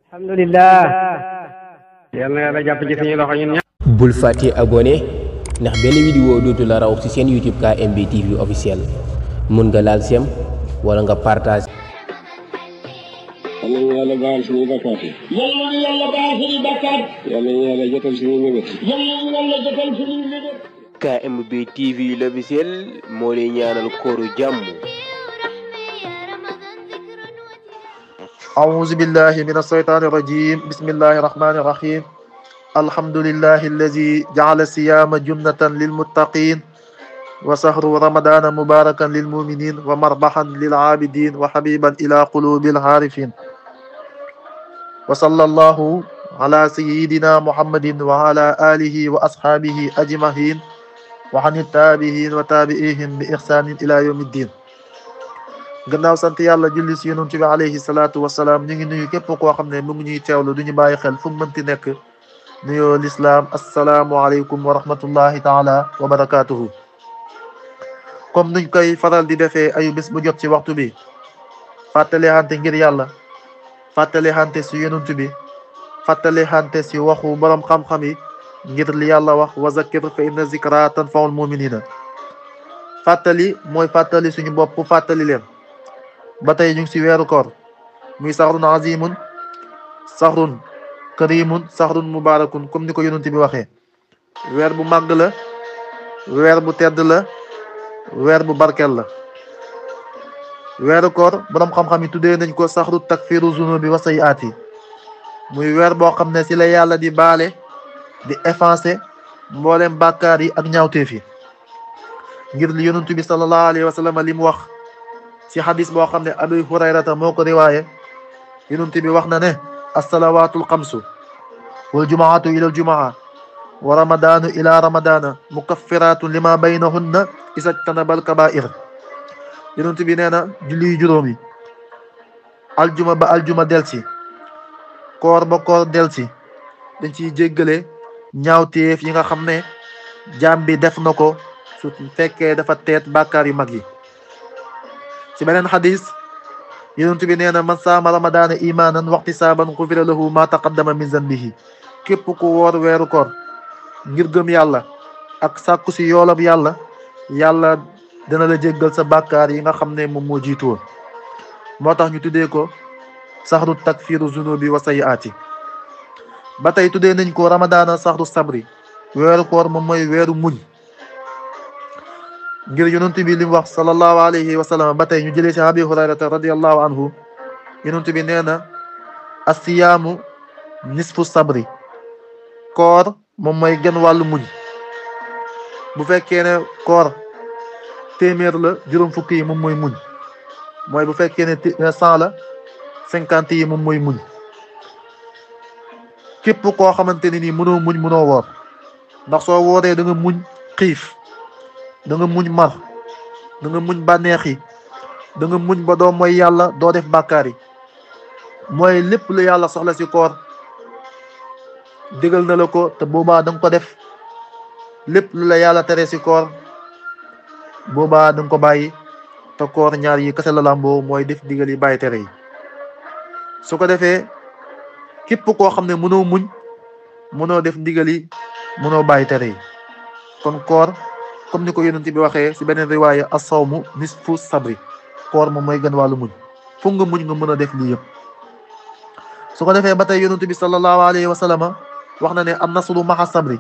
alhamdulillah yal na yàlla jàpp ci suñu loxo ñun ñëpp. bul fàtte abonné ndax benn vidéo dootu la raw ci seen YouTube KMB TV officiel mun nga laal sem wala nga partage. yal nañu yàlla baal suñuy bakkaat. yal nañu yàlla baal suñuy bakkaat. yal nañu yàlla jotal suñuy mébét. yal nañu yàlla jotal suñuy mébét. KMB TV l'officiel moo lay ñaanal kooru jàmm. أعوذ بالله من الشيطان الرجيم بسم الله الرحمن الرحيم الحمد لله الذي جعل الصيام جنة للمتقين وشهر رمضان مباركا للمؤمنين ومربحا للعابدين وحبيبا إلى قلوب العارفين وصلى الله على سيدنا محمد وعلى آله وأصحابه أجمعين وعن التابعين وتابعيهم بإحسان إلى يوم الدين. gannaaw sant yàlla julli si yonent bi alayhi salaatu wasalaam ñu ngi nuyu képp koo xam ne mu ngi ñuy teewlu du ñu bàyyi xel fu mu mënti nekk nuyoo lislaam asalaamualeykum wa rahmatullahi taala wa barakaatuhu. comme nuñ koy faral di defee ayu bés bu jot ci waxtu bi fàttali xante ngir yàlla fàttali xante si yonent bi fàttali xante si waxu borom xam-xam yi ngir li yàlla wax wa zakkir fa inna zikra tanfaul muminina. fàttali mooy fàttali suñu bopp fàttali leen. ba tey ñu ngi si weeru koor muy saxrun azimun saxrun karimun saxrun mubarakun comme ni ko yonent bi waxee weer bu màgg la weer bu tedd la weer bu barkel la. weeru koor borom xam-xam yi tuddee nañ ko saxru takfiru zunubi wa sayiaat yi muy weer boo xam ne si la yàlla di baale di effacer mboolem bàkkaar yi ak ñaawteef yi ngir li yonent bi sallallahu alayhi wa sallam li mu wax ci xadis boo xam ne Abu Hurayrata moo ko riwaaye yonent bi wax na ne assalawaatul xamsu wal jumaatu ila aljumaa wa ramadaanu ila ramadana mukaffiratun lima baynahunna isa jtanabal kabair. yonent bi nee na julli juróom yi aljuma ba aljuma delsi koor ba koor delsi dañ ciy jéggale ñaawteef yi nga xam ne jaam bi def na ko su fekkee dafa teet bàkkaar yu mag yi. ci beneen xadis yonent bi nee na man saama ramadaana imaanan waxtisaaban xufira lahu ma taqaddama min zanbihi képp ku woor weeru koor ngir gëm yàlla ak sàkku si yoolab yàlla yàlla dina la jéggal sa bàkkaar yi nga xam ne moom moo jiitu woon. moo tax ñu tuddee ko saxru takfiru zunubi wa sayiaati. ba tey tuddee nañ ko ramadaana saxru sabri weeru koor moom mooy weeru muñ ngir yonent bi li mu wax sallallahu alayhi wa sallam. ba tey ñu jëlee ci Abi Hurayrata radiyallahu anhu yonent bi nee na asiyaamu nisfu sabri koor moom mooy genn wàllu muñ. bu fekkee ne koor téeméer la juróom fukk yi moom mooy muñ mooy bu fekkee ne 100 la 50 yi moom mooy muñ. képp koo xamante ne nii mënoo muñ mënoo woor ndax soo wooree da nga muñ xiif da nga muñ mar da nga muñ bànneex yi da nga muñ ba doo mooy yàlla doo def bàkkaar yi mooy lépp lu yàlla soxla si koor digal na la ko te boobaa da nga ko def. lépp lu la yàlla tere si koor boobaa da nga ko bàyyi te koor ñaar yi kese la làmboo mooy def digal yi bàyyi tere yi. su ko defee képp koo xam ne mënoo muñ mënoo def ndigal yi mënoo bàyyi tere yi kon koor comme ni ko yonent bi waxee si beneen riwaaya as-sawmu nisfu sabri koor moom mooy gën wàllu muñ fu nga muñ nga mën a def lii yëpp. su ko defee ba tey yonent bi sallallahu alayhi wa sallam wax na ne an nasru maxa sabri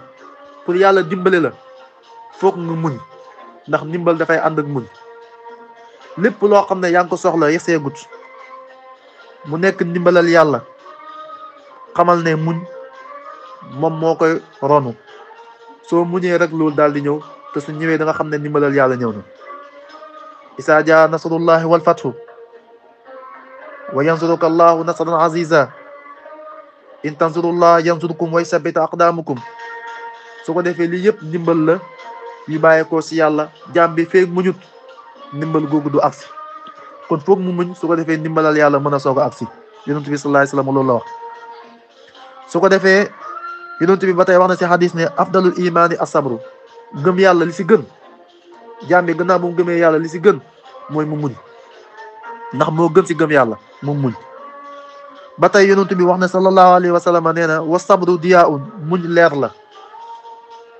pour yàlla dimbale la foog nga muñ ndax ndimbal dafay ànd ak muñ. lépp loo xam ne yaa ngi ko soxla yeseegut mu nekk ndimbalal yàlla xamal ne muñ moom moo koy ronu soo muñee rek loolu daal di ñëw te su ñëwee da nga xam ne ndimbalal yàlla ñëw na. isaa jaa nasrullahi wal fathu wa yansuruka allahu nasran aziza in tansurullah yansurkum wa yusabbit aqdamukum. su ko defee lii yëpp ndimbal la yu bàyyeekoo si yàlla jaam bi feeg muñut ndimbal googu du agsi kon foog mu muñ su ko defee ndimbalal yàlla mën a soog a agsi. yonent bi sallallahu alayhi wa sallam loolu la wax. su ko defee yonent bi ba tey wax na si xadis ne afdalul imaani asabru gëm yàlla li si gën jaam bi gannaaw bu mu gëmee yàlla li si gën mooy mu muñ ndax moo gën si gëm yàlla mu muñ. ba tey yonent bi wax ne sallallahu alayhi wa sallam nee na wa sabru diyaa'un muñ leer la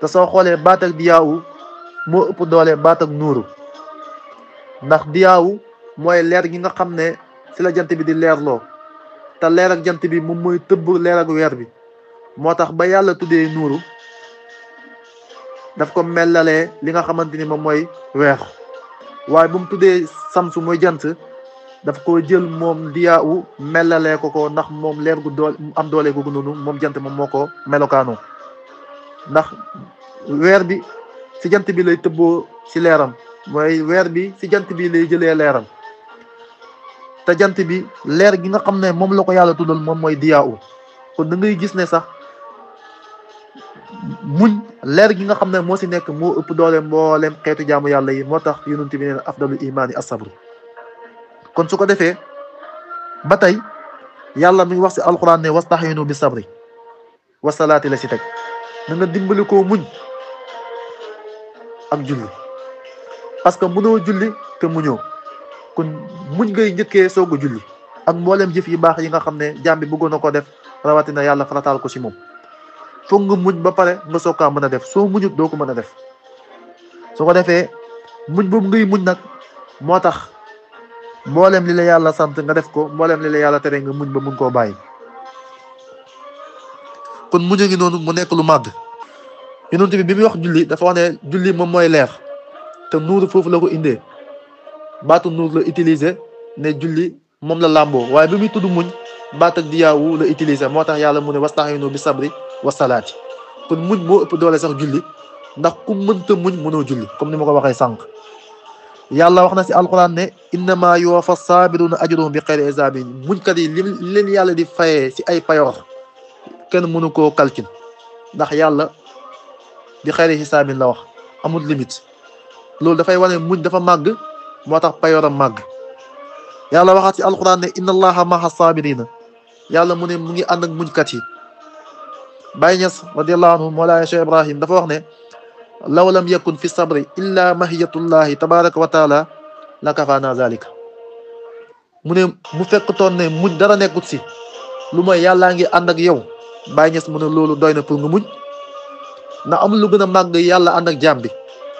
te soo xoolee baat ak diyaa'u moo ëpp doole baat ak nuuru ndax diyaa'u mooy leer gi nga xam ne si la jant bi di leerloo te leer ak jant bi moom mooy tëbb leer ak weer bi moo tax ba yàlla tuddee nuuru daf ko mellalee li nga xamante ni moom mooy weer waaye bu mu tuddee samsu mooy jant daf ko jël moom diyaa'u mellalee ko ndax moom leer gu doole am doole googu noonu moom jant moom moo ko melokaanoo ndax weer bi si jant bi lay tëbboo si leeram mooy weer bi si jant bi lay jëlee leeram te jant bi leer gi nga xam ne moom la ko yàlla tuddal moom mooy diyaa'u kon da ngay gis ne sax muñ leer gi nga xam ne moo si nekk moo ëpp doole mboolem xeetu jaamu yàlla yi moo tax yonent bi nee na afdalu imaani as-sabru kon su ko defee ba tey yàlla mi ngi wax si alquran ne wastaxiinu bi sabri wasalaati la si teg na nga dimbali koo muñ ak julli parce que mënoo julli te muñoo kon muñ ngay njëkkee soog a julli ak mboolem jëf yi baax yi nga xam ne jaam bi bëggoon na ko def rawatina yàlla farataal ko si moom foog nga muñ ba pare nga soog kaa mën a def soo muñut doo ko mën a def su ko defee muñ boobu ngay muñ nag moo tax mboolem li la yàlla sant nga def ko mboolem li la yàlla tere nga muñ ba mun koo bàyyi kon muñ a ngi noonu mu nekk lu màgg yonent bi muy wax julli dafa wax ne julli moom mooy leer te nuuru foofu la ko indee baatu nuur la utiliser ne julli moom la làmboo waaye bi muy tudd muñ baat ak diyaa'u la utiliser moo tax yàlla mu ne wasta'iinu bi sabri wa salaati kon muñ moo ëpp doole sax julli ndax ku mënta muñ mënoo julli comme ni ma ko waxee sànq yàlla wax na si alquran ne innama yuwaffa saabiruna ajruhum bi xayri hisaabin muñkat yi li leen yàlla di fayee si ay payoor kenn mënu koo calcul ndax yàlla bi xayri hisaabin la wax amul limite loolu dafay wane muñ dafa màgg moo tax payooram màgg yàlla waxaat si alquran ne inna allaha maha saabirina yàlla mu ne mu ngi ànd ak muñkat yi Baye Niass radiallahu anhu Mawlaaya Cheikh Ibrahim dafa wax ne law lam yakun fi sabri illa mahiyatullahi tabaraka wa taala la kafaana zalika mu ne mu fekk toon ne muñ dara nekkut si lu mooy yàllaa ngi ànd ak yow Baye Niass mu ne loolu doy na pour nga muñ ndax amul lu gën a màgg yàlla ànd ak jaam bi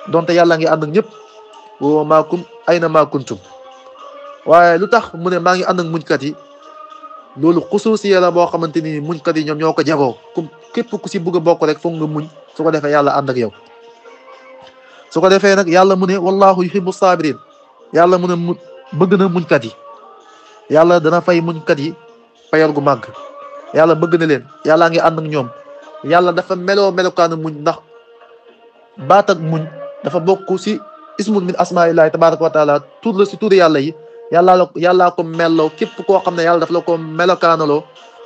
donte yàllaa ngi ànd ak ñëpp wa maakum ayna maa kuntum waaye lu tax mu ne maa ngi ànd ak muñkat yi loolu xusuusiya la boo xamante ni muñkat yi ñoom ñoo ko jagoo comme képp ku si bëgg a bokk rek foog nga muñ su ko defee yàlla ànd ak yow su ko defee nag yàlla mu ne wallahu yuhibbu sabirin yàlla mu ne bëgg na muñkat yi yàlla dana fay muñkat yi payar gu màgg yàlla bëgg na leen yàllaa ngi ànd ak ñoom yàlla dafa melokaanu muñ ndax baat ak muñ dafa bokk si ismun min asmaillahi tabaraka wa taala tur la si turi yàlla yi yàllaa ko melloo képp koo xam ne yàlla daf la ko melokaanaloo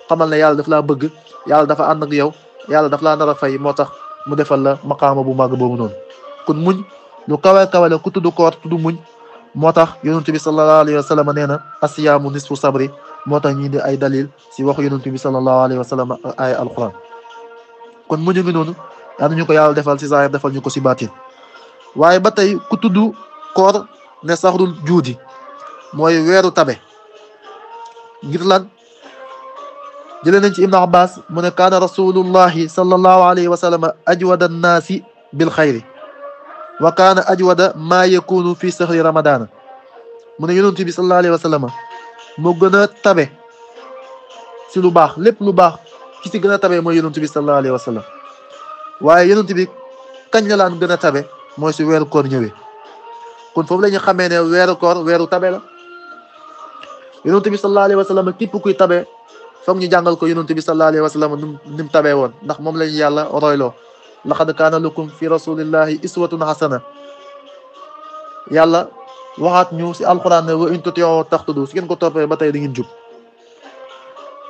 xamal ne yàlla daf laa bëgg yàlla dafa ànd ak yow yàlla daf laa nar a fay moo tax mu defal la maqaama bu màgg boobu noonu kon muñ lu kawe kawe la ku tudd koor tudd muñ moo tax yonent bi sallallahu alayhi wa sallam nee na asiyaamu nisfu sabri moo tax ñii di ay dalil si waxu yonent bi sallallahu alayhi wa sallam ay alquran kon muñ ngi noonu yal nañu ko yàlla defal si zahir defal ñu ko si baatin waaye ba tey ku tudd koor ne saxrul juudi mooy weeru tabe ngir lan jëlee nañ ci ibnu abbas mu ne kaana rasulullahi sallallahu alayhi wa sallam ajwada annaasi bil xayri wa kaana ajwada maa yakunu fi sahri ramadana mu ne yonent bi sallallahu alayhi wa sallam moo gën a tabe si lu baax lépp lu baax ki si gën a tabe mooy yonent bi sallallahu alayhi wa sallam waaye yonent bi kañ la laan gën a tabe mooy si weeru koor ñëwee kon foofu la ñu xamee ne weeru koor weeru tabe la yonent bi sallallahu alayhi wa sallam képp kuy tabe foog ñu jàngal ko yonent bi sallallahu alayhi wa sallam ni mu tabee woon ndax moom lañu yàlla royloo laqad kaana lakum fi rasulillahi iswatun hasana yàlla waxaat ñu si alquran ne wa in tuti'u tahtadu su ngeen ko toppee ba tey da ngeen jub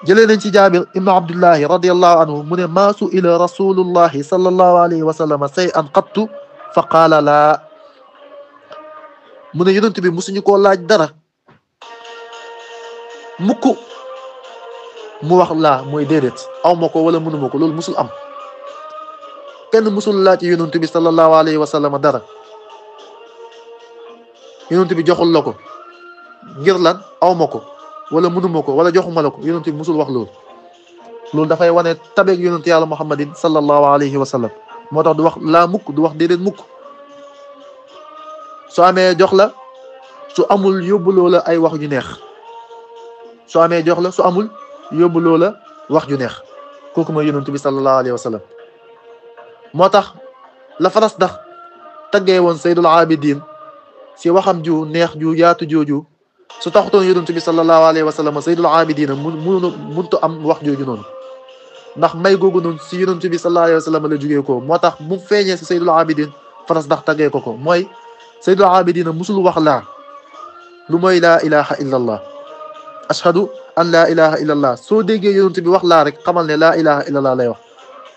jëlee nañ ci jaabir ibnu abdullahi radiallahu anhu mu ne maa su'ila rasulullahi sallallahu alayhi wa sallam shay'an qattu fa qaala laa mu ne yonent bi musuñu koo laaj dara mukk mu wax laa mooy déedéet aw ma ko wala mënuma ko loolu musul am kenn musul laaj ci yonent bi sallallahu alayhi wa sallam dara yonent bi joxul la ko ngir lan aw ma ko wala mënuma ko wala joxuma la ko yonent bi musul wax loolu. loolu dafay wane tabeeg yonent yàlla muhammadin sallallahu alayhi wa sallam moo tax du wax laa mukk du wax déedéet mukk. soo amee jox la su amul yóbbuloo la ay wax ju neex soo amee jox la su amul yóbbuloo la wax ju neex kooku mooy yonent bi sallallahu alayhi wa sallam. moo tax la faras dax taggee woon saydul abidin si waxam ju neex ju yaatu jooju su taxutoon yonent bi sallallahu alayhi wa sallam saydul abidin muntu am wax jooju noonu ndax may googu noonu si yonent bi sallallahu alayhi wa sallam la jugee ko moo tax mu feeñee si saydul abidin faras dax taggee ko mooy saydul abidin musul wax laa lu mooy laa ilaha illa allah ashhadu an laa ilaha illa allah soo déggee yonent bi wax laa rek xamal ne laa ilaha illa allah lay wax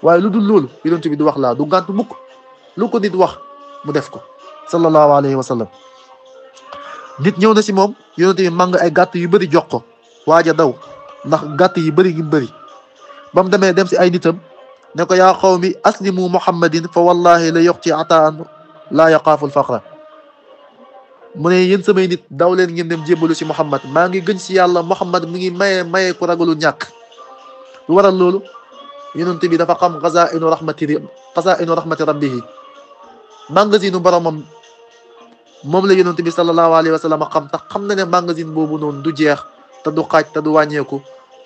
waaye lu dul loolu yonent bi du wax laa du gànt mukk lu ko nit wax mu def ko sallallahu alayhi wa sallam. nit ñëw na si moom yonent bi màng ay gàtt yu bëri jox ko waaja daw ndax gàtt yi bëri gi bëri ba mu demee dem si ay nitam ne ko yaa qawmi aslimu muhammadin fa wallahi la yoxti ataan laa yaqaafu alfaqra mu ne yéen samay nit daw leen ngeen dem jébbalu si muhammad maa ngi gën si yàlla muhammad mi ngi maye ku ragalu ñàkk. lu waral loolu yonent bi dafa xam xazaa'inu rahmati rabbihi magasin boromam moom la yonent bi sallallahu alayhi wa sallam xam tax xam na ne magasin boobu noonu du jeex te du xaaj te du wàññeeku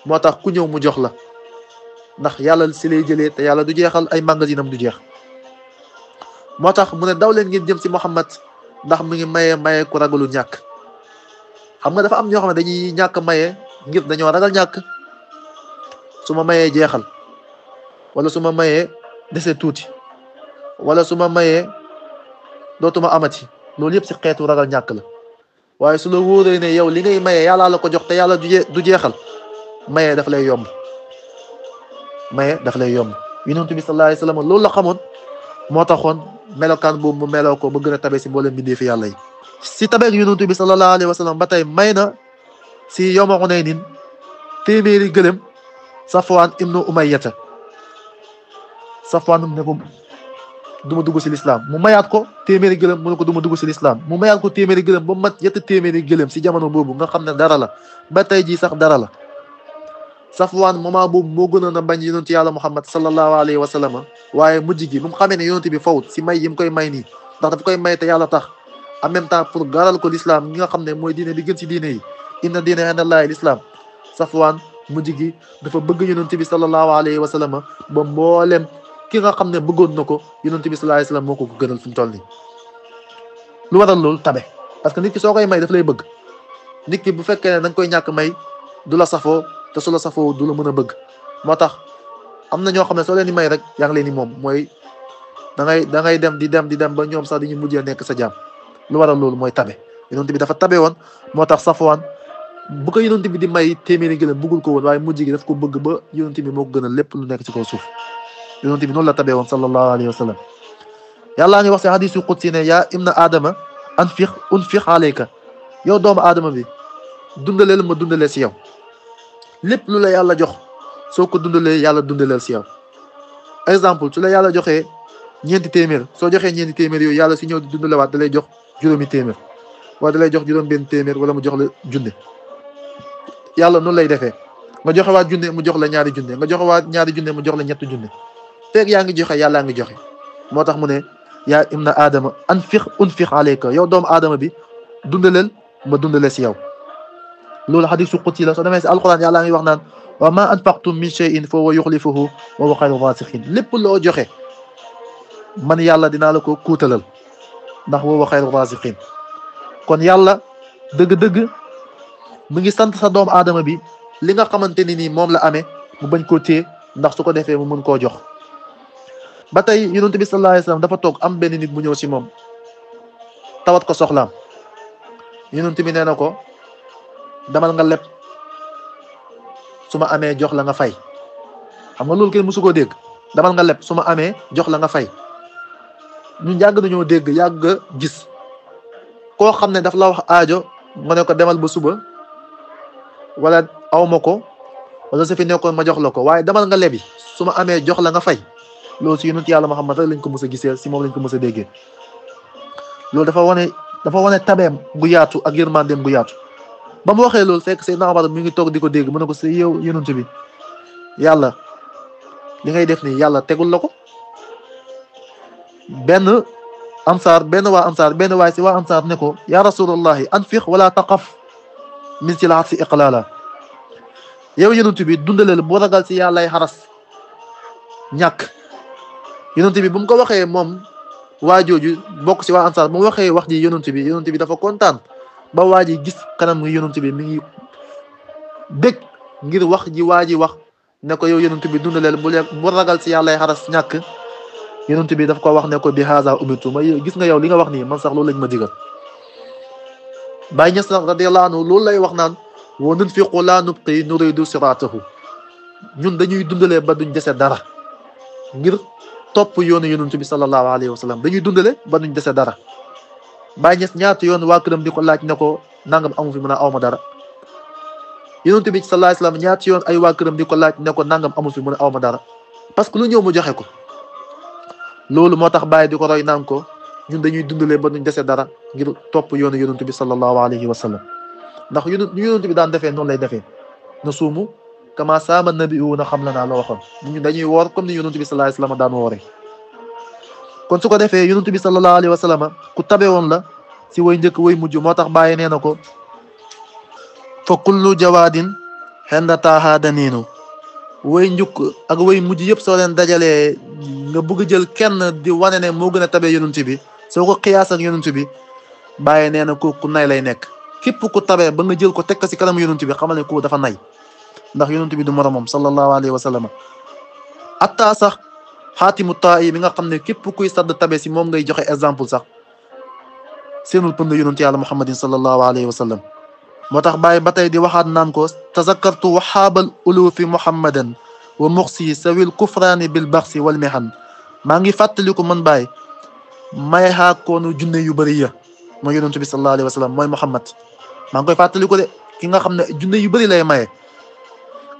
moo tax ku ñëw mu jox la ndax yàlla si lay jëlee te yàlla du jeexal ay magasinam du jeex. moo tax mu ne daw leen ngeen jëm si muhammad ndax mi ngi maye ku ragalu ñàkk. xam nga dafa am ñoo xam ne dañuy ñàkk maye ngir dañoo ragal ñàkk su ma mayee jeexal wala su ma mayee dese tuuti wala su ma mayee dootuma amati loolu yëpp si xeetu ragal ñàkk la waaye su la wóoree ne yow li ngay mayee yàlla la ko jox te yàlla du jeexal mayee daf lay yomb yonent bi sallallahu alayhi wa sallam loolu la xamoon moo taxoon melokaan boobu mu meloo ko ba gën a tabe si mboolem bindee fi yàlla yi. si tabeeg yonent bi sallallahu alayhi wa sallam ba tey may na si yawma Hunaynin téeméeri gëlëm Safwaan ibnu Umayyata Safwaan ne ko du ma dugg si lislaam mu mayaat ko téeméeri gëlëm mu ne ko du ma dugg si lislaam mu mayaat ko téeméeri gëlëm ba mat ñetti téeméeri gëlëm si jamono boobu nga xam ne dara la ba tey jii sax dara la. Safwaan moment boobu moo gënoon a bañ yonent yàlla Muhammad sallallahu alayhi wa sallam waaye mujj gi bu mu xamee ne yonent bi fawut si may yi mu koy may nii ndax dafa koy may te yàlla tax en même temps pour garal ko l'islam ñi nga xam ne mooy diine bi gën si diine yi inna diina indallahi l'islam. Safwaan mujj gi dafa bëgg yonent bi sallallahu alayhi wa sallam ba mboolem ki nga xam ne bëggoon na ko yonent bi sallallahu alayhi wa sallam moo ko gënal fu mu toll nii. lu waral loolu tabe parce que nit ki soo koy may daf lay bëgg nit ki bu fekkee ne da nga koy ñàkk may du la safoo te su la safoo du la mën a bëgg moo tax am na ñoo xam ne soo leen di may rek yaa ngi leen di moom mooy da ngay dem di dem ba ñoom sax dañuy mujjee nekk sa jaam. lu waral loolu mooy tabe yonent bi dafa tabe woon moo tax Safwaan bu ko yonent bi di may téeméeri gëlëm bëggul ko woon waaye mujj gi daf ko bëgg ba yonent bi moo ko gënal lépp lu nekk ci kaw suuf yonent bi noonu la tabe woon sallallahu alayhi wa sallam. yàllaa ngi wax si hadiisu qudsi ne yaa ibna aadama unfiq alayka yow doomu aadama bi dundaleel ma dundalee si yow lépp lu la yàlla jox soo ko dundalee yàlla dundaleel si yow. exemple su la yàlla joxee ñeenti téeméer soo joxee ñeenti téeméer yooyu yàlla si ñëw di dundalewaat da lay jox juróomi téeméer wala da lay jox juróom benn téeméer wala mu jox la junne yàlla noonu lay defee nga joxewaat junne mu jox la ñaari junne nga joxewaat ñaari junne mu jox la ñetti junne feeg yaa ngi joxe yàllaa ngi joxe moo tax mu ne yaa ibna aadama unfiq alayka yow doomu aadama bi dundaleel ma dundale si yow. loolu hadiisu qudsi la soo demee si alquran yàllaa ngi wax naan wa ma anfaqtum min shay'in fa huwa yukhlifuhu wa huwa khayru raasiqiin lépp loo joxe man yàlla dinaa la ko kuutalal ndax wa huwa khayru raasiqiin. kon yàlla dëgg-dëgg mu ngi sant sa doomu aadama bi li nga xamante ni nii moom la amee mu bañ koo téye ndax su ko defee mu mën koo jox. ba tey yonent bi sallallahu alayhi wa sallam dafa toog am benn nit bu ñëw si moom tawat ko soxlaam yonent bi nee na ko demal nga leb su ma amee jox la nga fay xam nga loolu kenn mësu koo dégg demal nga leb su ma amee jox la nga fay. ñun yàgg nañoo dégg yàgg gis koo xam ne daf la wax aajo nga ne ko demal ba suba wala awma ko wala su fi nekkoon ma jox la ko waaye demal nga lebi su ma amee jox la nga fay. loolu si yonent yàlla Muhammad rek lañ ko mës a gisee si moom lañ ko mës a déggee loolu dafa wane tabeem gu yaatu ak yërmandeem gu yaatu ba mu waxee loolu fekk Seydina Omar mi ngi toog di ko dégg mu ne ko si yow yonent bi yàlla li ngay def nii yàlla tegul la ko. benn waay si waa ansaar ne ko ya rasulallahi anfiq wala taqaf min silaat si iqlaala yow yonent bi dundaleel bu ragal si yàllay xaras ñàkk. yonent bi bu mu ko waxee moom waa jooju bokk si waa ansaar bu mu waxee wax ji yonent bi dafa kontaan ba waa ji gis kanam ngi yonent bi mi ngi dégg ngir wax ji waa ji wax ne ko yow yonent bi dundaleel bu ragal si yàllay xaras ñàkk. yonent bi daf ko wax ne ko bi haza umirtu ma gis nga yow li nga wax nii man sax loolu lañ ma digal. Baay Ñas radiyallahu anhu loolu lay wax naan wa nunfiqu laa nubqi nuridu siratahu ñun dañuy dundalee ba duñ dese dara ngir topp yoonu yonent bi sallallahu alayhi wa sallam dañuy dundale ba duñ dese dara. Baay Ñas ñaata yoon waa këram di ko laaj ne ko nangam amu fi mën a aw ma dara. yonent bi sallallahu alayhi wa sallam ñaata yoon ay waa këram di ko laaj ne ko nangam amu fi mën a aw ma dara parce que lu ñëw mu joxe ko. loolu moo tax Baay di ko roy naan ko ñun dañuy dundalee ba duñ dese dara ngir topp yoonu yonent bi sallallahu alayhi wa sallam ndax yonent bi daan defee noonu lay defee na suumu kama saama nabiyuuna xam la naa la waxoon ñun dañuy woor comme ni yonent bi sallallahu alayhi wa sallam daan wooree. kon su ko defee yonent bi sallallahu alayhi wa sallam ku tabe woon la si way njëkk way mujj moo tax Baay nee na ko fa kullu jawaadin xenda taaha daniinu way njukk ak way mujj yëpp soo leen dajalee nga bëgg jël kenn di wane ne moo gën a tabe yonent bi soo ko xiyaas ak yonent bi Baay nee na ku nay lay nekk. képp ku tabe ba nga jël ko teg ko si kanam yonent bi xamal ne ku dafa nay ndax yonent bi du moromam sallallahu alayhi wa sallam. atta sax xaatimu taayi mi nga xam ne képp kuy sadd tabe si moom ngay joxe exemple sax seenul pënd yonent yàlla muhammadin sallallahu alayhi wa sallam. moo tax Baay ba tey di waxaat naan ko tazakkartu waxaabal ulufi muhammadan wa muxsi sawil kufraani bil baxsi wal mihan maa ngi fàttaliku man Baay may xaakoonu junne yu bëri ya mooy yonent bi sallallahu alayhi wa sallam mooy Muhammad maa ngi koy fàttaliku de ki nga xam ne junne yu bëri lay maye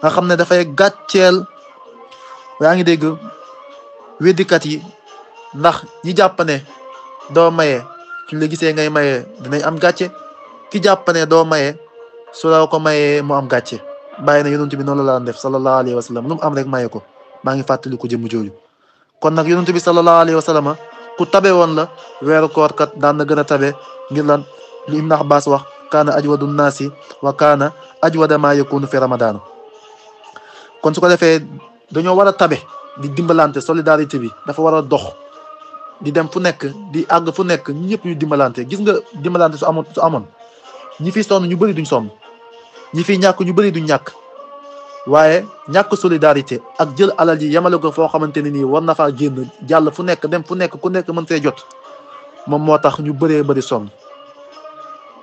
nga xam ne dafay gàcceel yaa ngi dégg weddikat yi ndax ñi jàpp ne doo maye suñ la gisee ngay maye dinañ am gàcce ki jàpp ne doo maye su la ko mayee mu am gàcce bàyyi na yonent bi noonu la daan def sallallahu alayhi wa sallam lu mu am rek maye ko maa ngi fàttaliku jëmm jooju. kon nag yonent bi sallallahu alayhi wa sallam ku tabe woon la weeru koor kat daan na gën a tabe ngir lan li Ibn Abbas wax kaana ajwadu naasi wa kaana ajwada maa yakunu fi ramadaan. kon su ko defee dañoo war a tabe di dimbalante solidarité bi dafa war a dox di dem fu nekk di àgg fu nekk ñëpp ñu dimbalante gis nga dimbalante su amoon ñi fi sonn ñu bëri duñ sonn ñi fi ñàkk ñu bëri duñ ñàkk waaye ñàkk solidarité ak jël alal ji yemale ko foo xamante ne nii war na faa génn jàll fu nekk dem fu nekk ku nekk mën see jot moom moo tax ñu bëree bëri sonn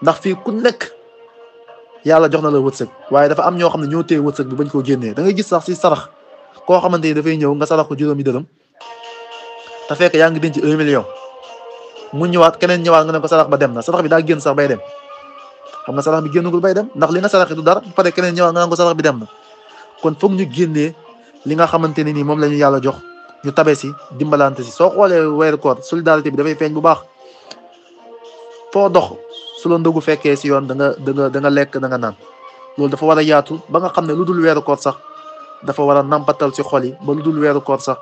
ndax fii ku nekk yàlla jox na la wërsëg waaye dafa am ñoo xam ne ñoo téye wërsëg bi bañ koo génnee da ngay gis sax si sarax koo xamante ni dafay ñëw nga sarax ko juróomi dërëm te fekk yaa ngi denc 1 million mu ñëwaat keneen ñëwaat nga ne ko sarax ba dem na sarax bi daa génn sax bay dem xam nga sarax bi génnagul bay dem ndax li nga sarax du dara pare keneen ñëwaat nga ne ko sarax bi dem na kon foog ñu génnee li nga xamante ne nii moom la ñu yàlla jox ñu tabe si dimbalante si soo xoolee weeru koor solidarité bi dafay feeñ bu baax foo dox su la ndogu fekkee si yoon da nga lekk da nga naan loolu dafa war a yaatu ba nga xam ne lu dul weeru koor sax dafa war a nampatal si xol yi ba lu dul weeru koor sax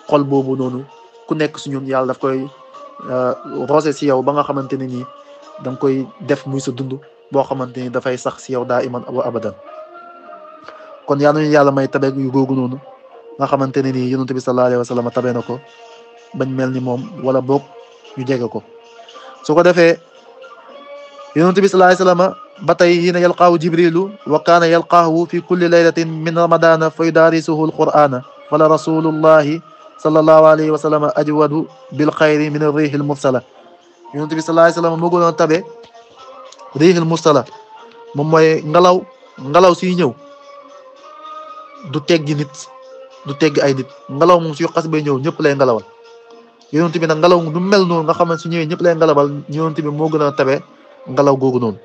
xol boobu noonu ku nekk si ñun yàlla daf koy roose si yow ba nga xamante ne nii da nga koy def muy sa dund boo xamante ni dafay sax si yow daa iman wa abadan. kon yaa nañu yàlla may tabe yu googu noonu nga xamante ne nii yonent bi sallallahu alayhi wa sallam tabe na ko bañ mel ni moom wala boog ñu jege ko su ko defee yonent bi sallallahu alayhi wa sallam ba tey hiina yalqaahu jibrilu wa kaana yalqaahu fi kulli laylatin min ramadana fa yudaarisuhu alqur'ana fala rasulullahi sallallahu alayhi wa sallam ajwadu bil xayri min arrihi almursala yonent bi sallallahu alayhi wa sallam moo gënoon tabe rihi almursala moom mooy ngelaw siy ñëw du teggi nit du teggi ay nit ngelaw moom suy xas bay ñëw ñëpp lay ngelawal yonent bi nag ngelaw du mel noonu nga xam ne su ñëwee ñëpp lay ngelawal yonent bi moo gën a tabe ngelaw googu noonu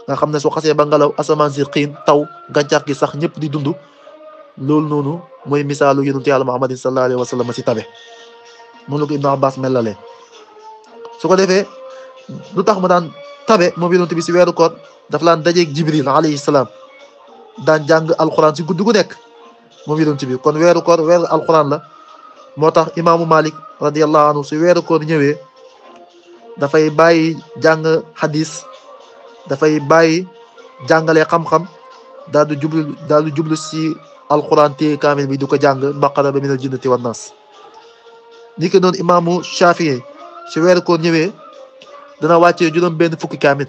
nga xam ne su xasee ba ngelaw asamaan si xiin taw gàncax gi sax ñëpp di dund loolu noonu mooy misaalu yonent yàlla Muhammadin sallallahu alayhi wa sallam si tabe noonu la ko Ibn Abbas melalee su ko defee lu tax mu daan tabe moom yonent bi si weeru koor dafa laan dajeeg Jibril alayhi salaam daan jàng alquran si guddi gu nekk moom yonent bi. kon weeru koor weeru alquran la moo tax imaamu Malik radiyallahu anhu si weeru koor ñëwee dafay bàyyi jàng hadis dafay bàyyi jàngale xam-xam daal di jublu si alquran téye kaamil bi di ko jàng baqara ba minal jinnati wan nas. ni ko noonu imaamu Shafii si weeru koor ñëwee dana wàccee juróom benn fukki kaamil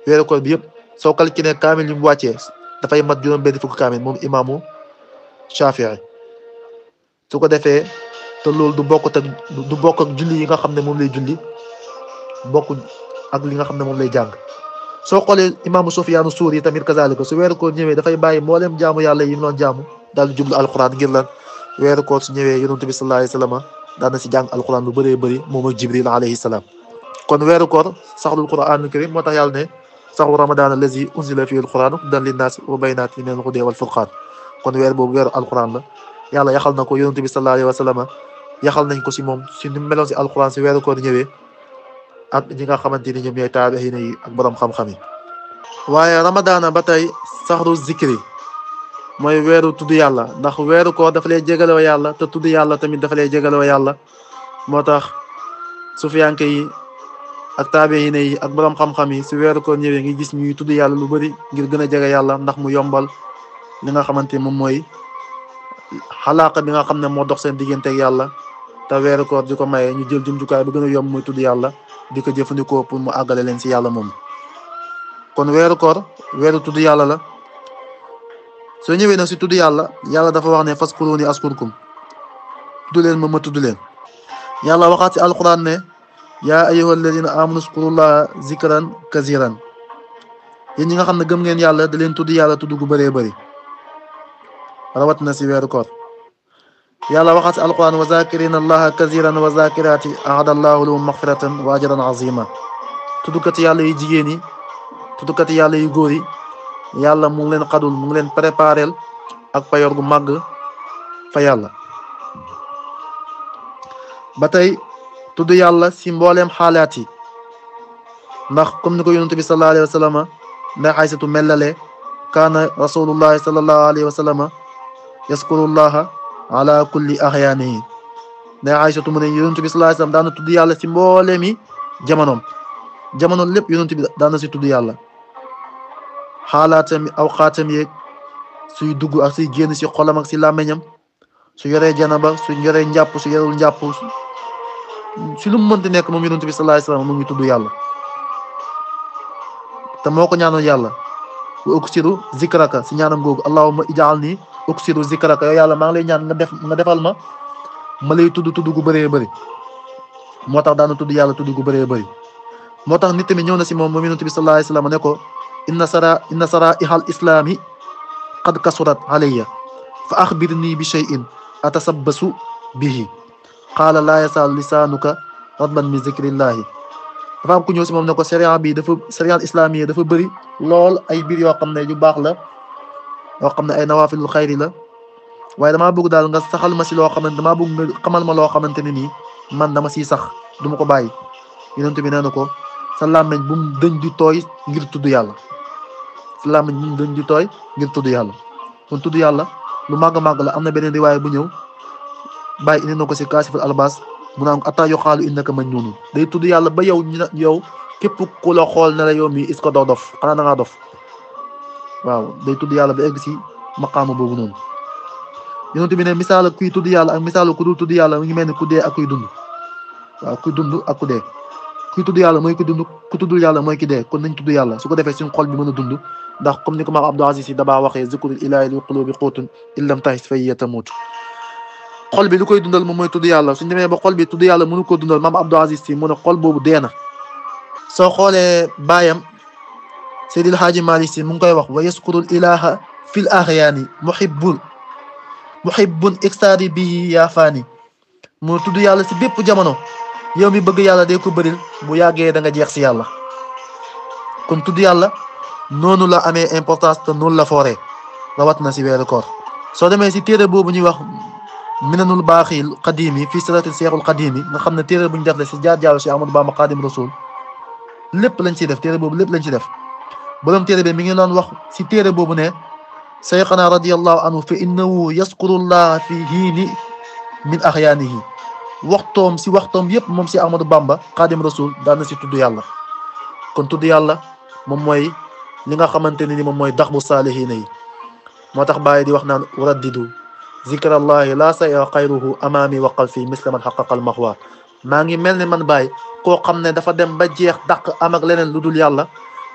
weeru koor bi yëpp soo calculé kaamil yu mu wàccee dafay mat juróom benn fukki kaamil moom imaamu Shafii. su ko defee te loolu du bokk ak julli yi nga xam ne moom lay julli bokk ak li nga xam ne moom lay jàng. soo xoolee imaamu Sufyaanu Suuri tamit kazaalika su weeru koor ñëwee dafay bàyyi mboolem jaamu yàlla yi mu doon jaamu daal di jublu alquran ngir lan weeru koor su ñëwee yonent bi sallallahu alayhi wa sallam daan na si jàng alquran lu bëree bëri moom ak Jibril alayhi salaam. kon weeru koor saxlul quraanul karim moo tax yàlla ne saxru ramadan allazi unzila fihi alquran hudan linnaasi wa bayyinatin minal hudaa wal furqaan. kon weer boobu weeru alquran la yàlla yaxal na ko yonent bi sallallahu alayhi wa sallam yaxal nañ ko si moom si ni mu meloon si alquran si weeru koor ñëwee ak ñi nga xamante ni ñoom ñooy taabixiina yi ak borom xam-xam yi. waaye ramadaana ba tey saxru zikri mooy weeru tudd yàlla ndax weeru koor dafa lay jégaloo yàlla te tudd yàlla tamit dafa lay jégaloo yàlla moo tax sufiyanke yi ak taabixiina yi ak borom xam-xam yi si weeru koor ñëwee ngi gis ñuy tudd yàlla lu bëri ngir gën a jege yàlla ndax mu yombal li nga xamante ni moom mooy xalaaqa bi nga xam ne moo dox seen diggante ak yàlla te weeru koor di ko maye ñu jël jumtukaay bi gën a yomb mooy tudd yàlla di ko jëfandikoo pour mu àggale leen si yàlla moom. kon weeru koor weeru tudd yàlla la soo ñëwee nag si tudd yàlla yàlla dafa wax ne faskuruni askurkum tudd leen ma tudd leen. yàlla waxaat si alquran ne yaa ayyuha alladina amanu uskurullaha zikran kaziran yéen ñi nga xam ne gëm ngeen yàlla da leen tudd yàlla tudd gu bëree bëri rawat na si weeru koor. yàlla waxaat si alquran wa zakirina allaha kaziran wa zakirati ahada allahu lahum maxfiratan wa ajran azima tuddkat yàlla yi jigéen yi tuddkat yàlla yu góor yi yàlla mu ngi leen xadul mu ngi leen préparel ak payoor gu màgg fa yàlla. ba tey tudd yàlla si mbooleem xaalaat yi ndax comme ni ko yonent bi sallallahu alayhi wa sallam ndax Aysatu mellale kaana rasulullahi sallallahu alayhi wa sallam yaskurullaha ala kulli axyaanihi ndax Aysatu mu ne yonent bi sallallahu alayhi wa sallam daan na tudd yàlla si mbooleemi jamonoom lépp yonent bi daan na si tudd yàlla xaalaatam aw xaatam yeeg suy dugg ak suy génn si xolam ak si làmmeñam su yoree janaba su yoree njàpp su yorul njàpp si lu mu mënti nekk moom yonent bi sallallahu alayhi wa sallam mu ngi tudd yàlla te moo ko ñaanoon yàlla wa uksiru zikraka si ñaanam googu allahumma ij'alni uksiru zikraka yow yàlla maa ngi lay ñaan nga defal ma lay tudd gu bëree bëri moo tax daana tudd yàlla tudd gu bëree bëri moo tax nit tamit ñëw na si moom yonent bi sallallahu alayhi wa sallam ne ko inna saraihal islami qad kasurat alayya fa axbirni bi shay'in atasabbasu bihi qaala laa yazaalu lisaanuka radban min zikrillahi. dafa am ku ñëw si moom ne ko sharia islamiya dafa bëri lool ay biir yoo xam ne yu baax la yoo xam ne ay nawaafilul xayri la waaye damaa bëgg daal nga saxal ma si loo xamante damaa bëgg nga xamal ma loo xamante ne nii man dama siy sax du ma ko bàyyi. yonent bi nee na ko sa làmmeñ bu mu dëñ di tooy ngir tudd yàlla sa làmmeñ bu mu dëñ di tooy ngir tudd yàlla. kon tudd yàlla lu màgg màgg la am na beneen riwaay bu ñëw bàyyi indi na ko si kaasiful albas mu naan atta yuqaalu innaka majnuun day tudd yàlla ba yow képp ku la xool ne la yow mii est-ce que doo dof xanaa da ngaa dof waaw day tudd yàlla ba egg si maqaama boobu noonu. yonent bi ne misaal kuy tudd yàlla ak misaal ku dul tudd yàlla mu ngi mel ni ku dee ak kuy dund waaw kuy dund ak ku dee kuy tudd yàlla mooy ku dund ku tuddul yàlla mooy ki dee kon nañ tudd yàlla su ko defee suñu xol bi mën a dund ndax comme ni ko maam Abdou Aziz Sy Dabakh waxee zikrul ilaahi li qulubi quutun in lam tahis fa hiya tamuut xol bi lu koy dundal moom mooy tudd yàlla suñ demee ba xol bi tudd yàlla mënu ko dundal maam Abdou Aziz Sy mu ne xol boobu dee na. soo xoolee baayam Seydil Haaji Malick Sy mu ngi koy wax wa yaskurul ilaha fil axyaani muhibbun iksaari bihi yaa faani mu tudd yàlla si bépp jamono yow mi bëgg yàlla day ko bëril bu yàggee da nga jeex si yàlla. kon tudd yàlla noonu la amee importance te noonu la fooree rawat na si weeru koor. soo demee si téere boobu ñuy wax minanul baaxil qadimi fii siratil seexul qadimi nga xam ne téere bu ñu def la si jaar jaaru si Amadou Bamba Xaadim Rasul lépp lañ ciy def téere boobu lépp lañ ci def borom téere bi mi ngi doon wax si téere boobu ne sayxana radiyallahu anhu fa innahu yaskurullah fi hiini min axyaanihi waxtoom si waxtoom yépp moom si Ahmadou Bamba xaadim rasul daan na si tudd yàlla. kon tudd yàlla moom mooy li nga xamante ne ni moom mooy dax bu saalihiina yi. moo tax bàyyi di wax naan uraddidu zikrallahi laa saya xayruhu amaami wa qalfi misla man xaqaqal maxwa. maa ngi mel ne man bàyyi koo xam ne dafa dem ba jeex dàq am ak leneen lu dul yàlla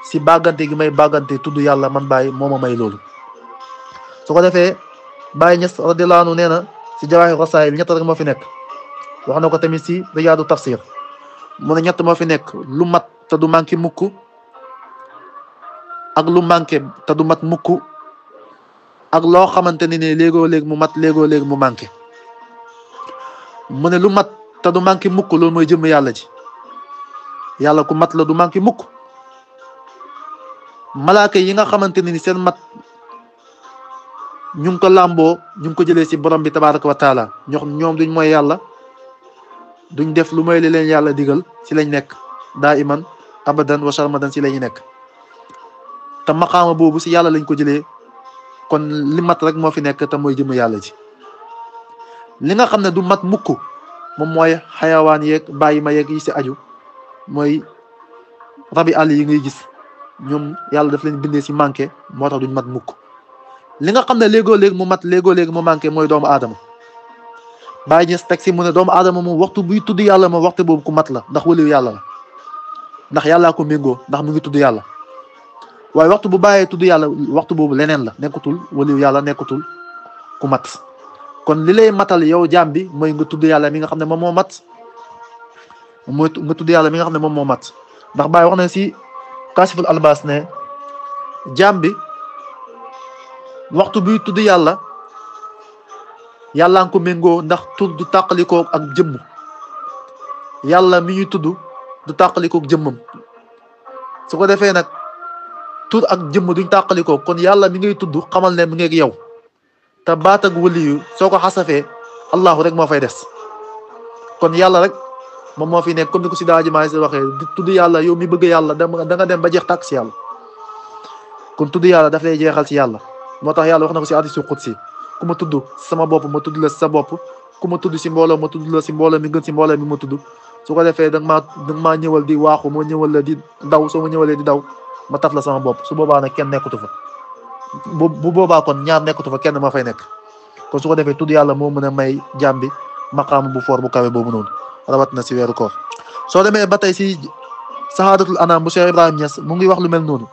si bàggante gi may bàggante tudd yàlla man bàyyi moo ma may loolu. su ko defee Baye Niass radiyallahu anhu nee na si Jawaahir Rasaa'il ñett rek moo fi nekk. wax na ko tamit si Riyaadu Tafsir mu ne ñett moo fi nekk lu mat te du manqué mukk ak lu manqué te du mat mukk ak loo xamante ne ni léegoo léeg mu mat léegoo léeg mu manqué. mu ne lu mat te du manqué mukk loolu mooy jëmm yàlla ji. yàlla ku mat la du manqué mukk. malaaka yi nga xamante ne ni seen mat ñu ngi ko làmboo ñu ngi ko jëlee si borom bi tabaraka wa taala ñoom duñ mooy yàlla duñ def lu mooy li leen yàlla digal si lañ nekk daa iman abadan wa sharmadan si lañu nekk. te maqaama boobu si yàlla lañ ko jëlee kon li mat rek moo fi nekk te mooy jëmm yàlla ji. li nga xam ne du mat mukk moom mooy xayawaan yeeg bàyyi ma yeeg yi si aju mooy rabi àll yi ngay gis ñoom yàlla daf leen bindee si manqué moo tax duñ mat mukk. li nga xam ne léegoo léegi mu mat léegoo léegi mu manqué mooy doomu aadama. Baye Niass teg si mu ne doomu aadama moom waxtu buy tudd yàlla moom waxtu boobu ku mat la ndax waliyu yàlla la ndax yàllaa ko méngoo ndax mu ngi tudd yàlla. waaye waxtu bu bàyyee tudd yàlla waxtu boobu leneen la nekkatul waliyu yàlla nekkatul ku mat. kon li lay matal yow jaam bi mooy nga tudd yàlla mi nga xam ne moom moo mat mooy nga tudd yàlla mi nga xam ne moom moo mat. ndax Baye wax na si Kaashiful Albaas ne jaam bi waxtu buy tudd yàlla yàlla nga ko méngoo ndax tur du tàqalikoo ak jëmm. yàlla mi ñuy tudd du tàqalikoo ak jëmmam. su ko defee nag tur ak jëmm duñ tàqalikoo kon yàlla mi ngay tudd xamal ne mi ngi ak yow. te baat ak waliyu soo ko xasafee allahu rek moo fay des. kon yàlla rek moom moo fi nekk comme ni ko si daa ji maa ngi waxee di tudd yàlla yow mi bëgg yàlla da nga dem ba jeex tàkk si yàlla. kon tudd yàlla daf lay jeexal si yàlla. moo tax yàlla wax na ko si hadiisul qudsi ku ma tudd sama bopp ma tudd la sa bopp ku ma tudd si mbooloo ma tudd la si mbooloo mi gën si mbooloo mi ma tudd. su ko defee da nga maa ñëwal di waaxu ma ñëwal la di daw soo ma ñëwalee di daw ma taf la sama bopp su boobaa nag kenn nekkatu fa. bu boobaa kon ñaar nekkatu fa kenn ma fay nekk. kon su ko defee tudd yàlla moo mën a may jaam bi maqaam bu foor bu kawe boobu noonu rawat na si weeru koor. soo demee ba tey si sahaadatul anam bu Cheikh Ibrahima Niass mu ngi wax lu mel noonu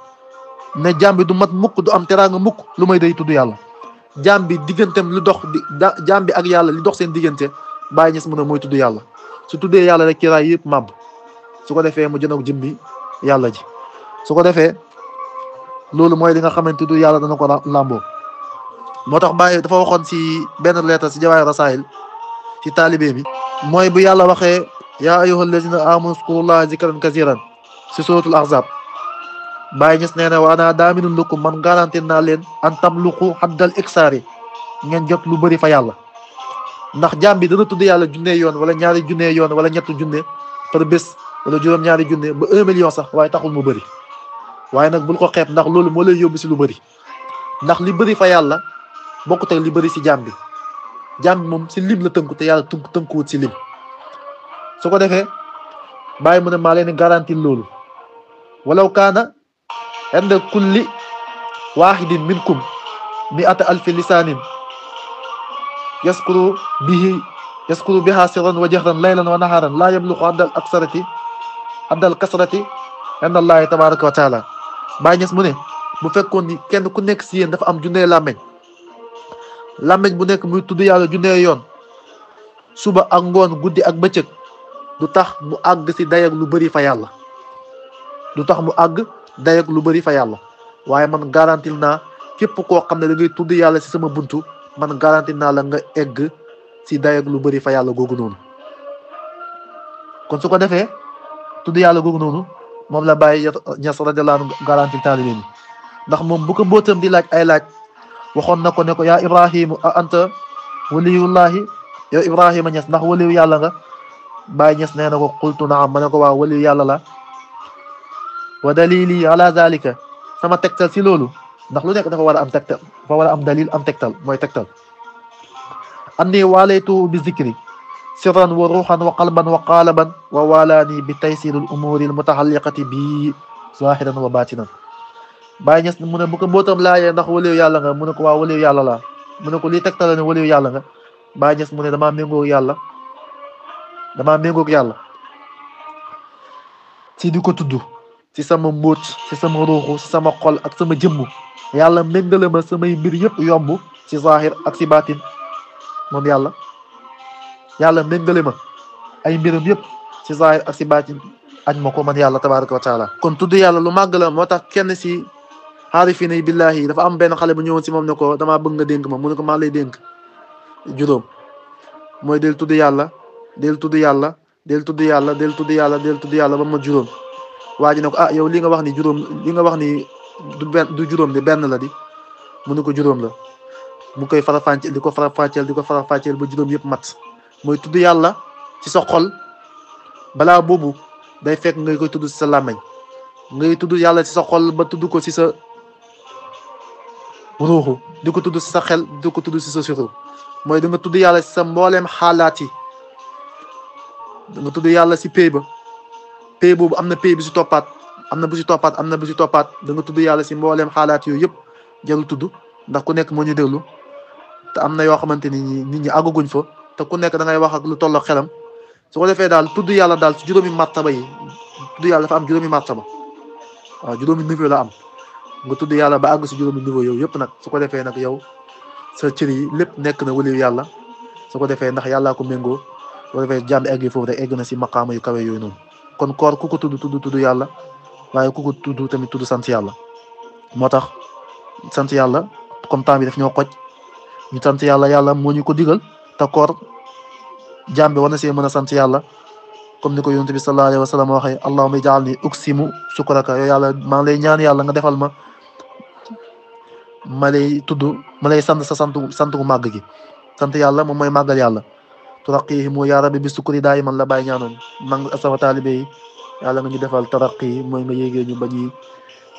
ne jaam bi du mat mukk du am teraanga mukk lu may day tudd yàlla. jaam bi digganteem lu dox jaam bi ak yàlla li dox seen diggante Baye Niass mu ne mooy tudd yàlla. su tuddee yàlla rek ci raay yëpp màbb su ko defee mu jënoog jëmbi yàlla ji. su ko defee loolu mooy li nga xamante tudd yàlla dana ko làmboo. moo tax Baye dafa waxoon si benn lettre si Jawaahir Rasaa'il si taalibe bi mooy bu yàlla waxee yaa ayyuhal lazina aamanu uzkurullaha zikran kasiran si suratul ahzab. Baye Niass nee na wa ana daaminun lakum man garantir naa leen an tamluqu haddal iksaari ngeen jot lu bëri fa yàlla. ndax jaam bi dana tudd yàlla junne yoon wala ñaari junne yoon wala ñett junne par bés wala juróom-ñaari junne ba 1 million sax waaye taxul mu bëri. waaye nag bul ko xeeb ndax loolu moo lay yóbbu si lu bëri. ndax li bëri fa yàlla bokkut ak li bëri si jaam bi. jaam bi moom si lim la tënku te yàlla tënkuwut si lim. su ko defee bàyyi mu ne maa leen garantir loolu. walaw kaana inda kulli waahidin minkum mi'ata alfi lisaanin yaskuru biha sirran wa jahran laylan wa naharan laa yabluqu addal kasrati inda allahi tabaraka wa taala. Baye Niass mu ne bu fekkoon ni kenn ku nekk si yéen dafa am junnee làmmeñ bu nekk muy tudd yàlla junnee yoon suba ak ngoon guddi ak bëccëg du tax mu àgg si dayak lu bëri fa yàlla. du tax mu àgg dayak lu bëri fa yàlla. waaye man garantil naa képp koo xam ne da ngay tudd yàlla si sama buntu man garanti naa la nga egg si dayak lu bëri fa yàlla googu noonu. kon su ko defee tudd yàlla googu noonu moom la Baye Niass radiyallahu anhu garanti taalibe bi ndax moom bu ko mbootam di laaj ay laaj waxoon na ko ne ko yaa Ibrahima a anta waliyullahi yow Ibrahima Niass ndax waliyu yàlla nga. Baye Niass nee na ko qultu naam ma ne ko waaw waliyu yàlla la. wa dalili ala zalika sama tegtal si loolu ndax lu nekk dafa war a am tegtal dafa war a am dalil am tegtal mooy tegtal anni waalaytu bi zikri sirran wa ruuxan wa qalban wa qaalaban wa waalaani bi taysiril umuuri al mutaxalliqati bi zahiran wa batinan Baay Ñas mu ne bu ko mbootam laajee ndax waliyu yàlla nga mu ne ko waa waliyu yàlla laa mu ne ko lii tegtal ne waliyu yàlla nga Baay Ñas mu ne damaa méngoog yàlla si di ko tudd si sama mbóot si sama ruuxu si sama xol ak sama jëmm yàlla méngale ma samay mbir yëpp yomb si zahir ak si baatin moom yàlla méngale ma ay mbiram yëpp si zahir ak si baatin añ ma ko man yàlla tabaraka wa taala kon tudd yàlla lu màgg la moo tax kenn si xaarifina yi billahi dafa am benn xale bu ñëwoon si moom ne ko damaa bëgg nga dénk ma mu ne ko maa lay dénk juróom mooy del tudd yàlla del tudd yàlla del tudd yàlla del tudd yàlla del tudd yàlla ba ma juróom waa ji ne ko yow li nga wax ni juróom li nga wax ni du juróom de benn la di mu ne ko juróom la mu koy farafàcceel di ko farafàcceel ba juróom yëpp mat mooy tudd yàlla ci sa xol balaa boobu day fekk ngay koy tudd ci sa làmmeñ ngay tudd yàlla ci sa xol ba tudd ko ci sa ruuxu di ko tudd ci sa xel di ko tudd ci sa suru mooy da nga tudd yàlla ci sa mbooleem xaalaat yi da nga tudd yàlla ci pay ba pay boobu am na pay bi si toppaat am na bu si toppaat am na bu si toppaat da nga tudd yàlla si mbooleem xaalaat yooyu yëpp jarul tudd ndax ku nekk moo ñu déglu te am na yoo xamante ni nit ñi àggaguñ fa te ku nekk da ngay wax ak lu tolloo xelam su ko defee daal tudd yàlla daal si juróomi martaba yi tudd yàlla dafa am juróomi martaba waaw juróomi niveau la am nga tudd yàlla ba àgg si juróomi niveau yow yëpp nag su ko defee nag yow sa cër yi lépp nekk na waliyu yàlla su ko defee ndax yàllaa ko méngoo su ko defee jàmm egg foofu rek egg na si maqaama yu kawe yooyu noonu kon koor ku ko tudd yàlla waaye ku ko tudd tamit tudd sant yàlla moo tax sant yàlla comme temps bi daf ñoo xoj ñu sant yàlla moo ñu ko digal te koor jaam bi war na see mën a sant yàlla comme ni ko yonent bi sallallahu alayhi wa sallam waxee allahumma ij'alni uksimu sukraka yow yàlla maa ngi lay ñaan yàlla nga defal ma lay tudd ma lay sant sa sant gu màgg gi sant yàlla moom mooy màggal yàlla turaqihi moo yaa rabbi bi sukuri daay man la bàyyi ñaanoon mang sama taalibe yi yàlla nga ñu defal taraqi mooy nga yéegee ñu ba ñuy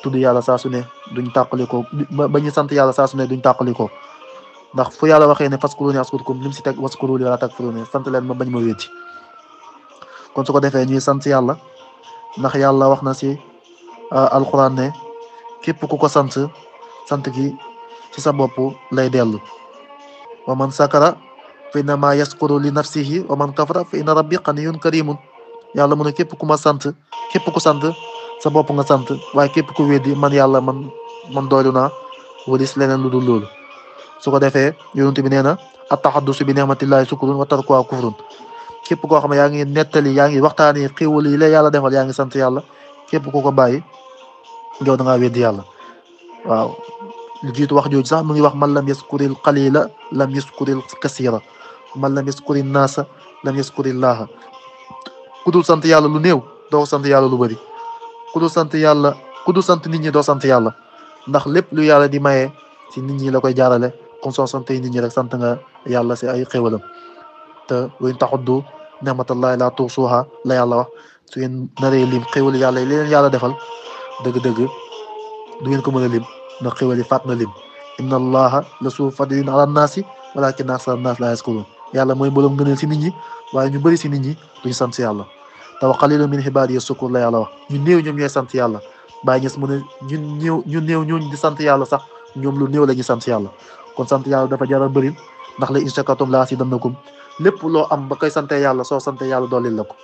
tudd yàlla saa su ne duñ tàqalikoo ba ñu sant yàlla saa su ne duñ tàqalikoo ndax fu yàlla waxee ne faskuruni askurkum lim si teg waskuruni wala takfuruni sant leen ma bañ ma wéeti kon su ko defee ñuy sant yàlla ndax yàlla wax na si alquran ne képp ku ko sant gi ci sa bopp lay dellu wa man sakara fa innama yaskuru li nafsihi wa man kafara fa inna rabbi ganiyyun karimun yàlla mu ne képp ku ma sant képp ku sant sa bopp nga sant waaye képp ku weddi man yàlla man doylu naa walis leneen lu dul loolu su ko defee yonent bi nee na at-tahaddusu bi ni'matillahi sukrun wa tarkuha kufrun képp koo xam ne yaa ngi nettali yaa ngi waxtaani xéwal yi la yàlla defal yaa ngi sant yàlla képp ku ko bàyyi yow da ngaa weddi yàlla waaw lu jiitu wax jooju sax mu ngi wax man lam yaskuril qalila lam yaskuril kasira man lam yaskuril naasa lam yaskurillaha ku dul sant yàlla lu néew doo sant yàlla lu bëri ku dul sant nit ñi doo sant yàlla ndax lépp lu yàlla di maye si nit ñi la koy jaarale comme soo sante nit ñi rek sant nga yàlla si ay xéwalam te wa in ta'uddu ni'matallahi la tuhsuha la yàlla wax su ngeen naree lim xéwal yàlla yi leen yàlla defal dëgg-dëgg du ngeen ko mën a lim ndax xéwal yi faat na lim inna allaha la su fadlin ala naasi walakinna aksara naas la yaskurun yàlla mooy mbooloom gëneel si nit ñi waaye ñu bëri si nit ñi duñ sant yàlla te wa qalilun min ibadiya sukur la yàlla wax ñu néew ñoom ñooy sant yàlla Baay Ñas mu ne ñu néew ñooñu di sant yàlla sax ñoom lu néew la ñuy sant yàlla kon sant yàlla dafa jar a bëri ndax la in shakartum la azidannakum lépp loo am ba koy sante yàlla soo sante yàlla dooleel la ko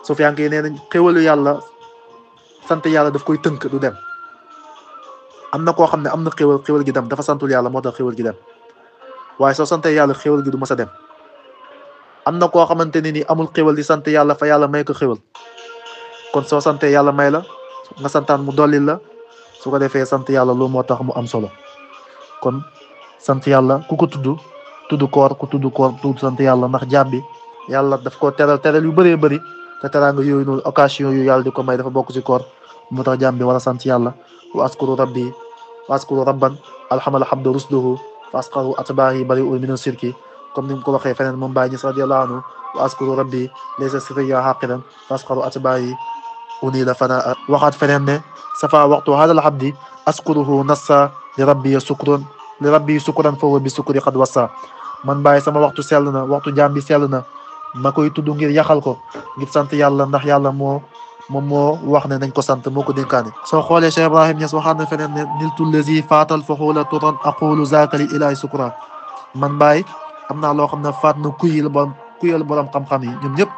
Sufyaan yi nee nañ xéwalu yàlla sant yàlla daf koy tënk du dem am na koo xam ne am na xéwal gi dem dafa santul yàlla moo tax xéwal gi dem waaye soo sante yàlla xéwal gi du mës a dem am na koo xamante ne ni amul xéwal di sant yàlla fa yàlla may ko xéwal kon soo sante yàlla may la nga santaan mu dollil la su ko defee sant yàlla loolu moo tax mu am solo kon sant yàlla ku ko tudd koor tudd sant yàlla ndax jaam bi yàlla daf ko teral yu bëree bëri te teraanga yooyu noonu occasion yu yàlla di ko may dafa bokk ci koor moo tax jaam bi war a sant yàlla wa askuru rabban alhamala habda rusduhu fa asqaru atbaahi bari'un min ashirki comme ni mu ko waxee feneen moom Baay Ñas radiyallahu anhu wa askuru rabbi laysa sirriya haqiran fa asqaru atbaahi unila fanaa waxaat feneen ne safa waxtu hadal abdi askuruhu nassa li rabbi sukran foofu bi sukuri xad wassa man bàyyi sama waxtu sell na waxtu jaam bi sell na ma koy tudd ngir yaxal ko ngir sant yàlla ndax yàlla moom moo wax ne nañ ko sant moo ko dénkaane soo xoolee Cheikh Ibrahim Niass waxaat na feneen ne niltu lazi faatal faxuula turan aqulu zakali ilahi sukra man bàyyi am naa loo xam ne faat na kuyal borom xam-xam yi ñoom ñëpp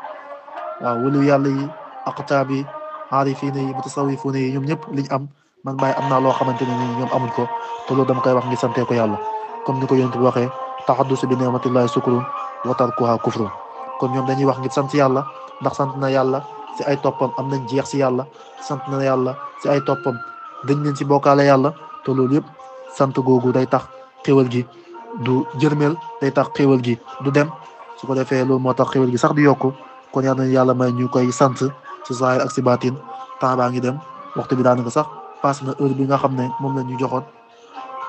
waaw wulu yàlla yi aqtaab yi aarifiina yi mutasawifuuna yi ñoom ñëpp liñ am man bàyyi am naa loo xamante ne ni ñoom amuñ ko te loolu dama koy wax ngir santee ko yàlla comme ni ko yonent bi waxee taxaddusu bi ni'matillahi sukrun wa tarkuha kufrun kon ñoom dañuy wax ngir sant yàlla ndax sant na yàlla si ay toppam am nañ jeex si yàlla sant na yàlla si ay toppam dañ leen si bokkaale yàlla te loolu yëpp sant googu day tax xéwal gi du jërmeel day tax xéwal gi du dem su ko defee loolu moo tax xéwal gi sax di yokku kon yàlla may ñu koy sant si zahir ak si baatin temps baa ngi dem waxtu bi daanaka sax passe na heure bi nga xam ne moom la ñu joxoon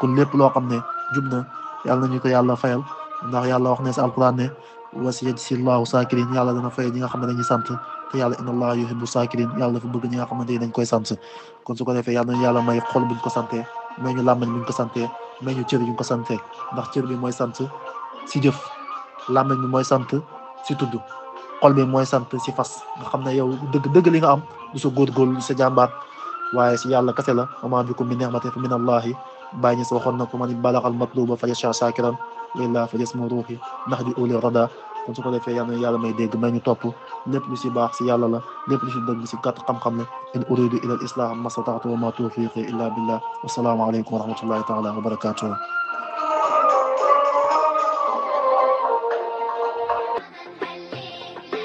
kon lépp loo xam ne jub na yàlla nañu ko yàlla fayal ndax yàlla wax ne si alquran ne wasiyajzillahu sakirin yàlla dana fay ñi nga xam ne dañuy sant te yàlla inna allaha yuhibbu sakirin yàlla dafa bëgg ñi nga xamante ni dañ koy sant kon su ko defee yàlla nañu yàlla may xol buñ ko santee may ñu làmmañ buñ ko santee may ñu cër yuñ ko santee ndax cër bi mooy sant si jëf làmmañ bi mooy sant si tudd xol bi mooy sant si fas nga xam ne yow dëgg li nga am du sa góorgóorlu du sa jàmbaat waaye si yàlla kese la wa maa bikum min ni'matin fa min allahi bàyyi ñi sa waxoon na ko man balaxal matluba fa yasha shakiran walla fa yasmu ruuxi ndax di uli rada kon su ko defee yàlla may dégg may ñu topp lépp lu si baax si yàlla la lépp lu si dëgg si gàtt xam-xam ne in uridu ila al islah mastata'tu wa ma tawfiqi illa billah wassalaamu aleykum wa rahmatullahi taala wa barakatuh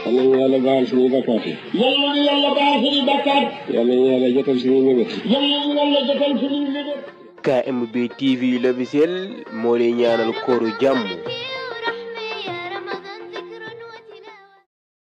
yal nañu yàlla baal suñuy bakkaat yi. yal nañu yàlla baal suñuy bakkaat. yal nañu yàlla jotal suñuy mébét. yal nañu yàlla jotal suñuy mébét. KMB TV l'officiel moo lay ñaanal kooru jàmm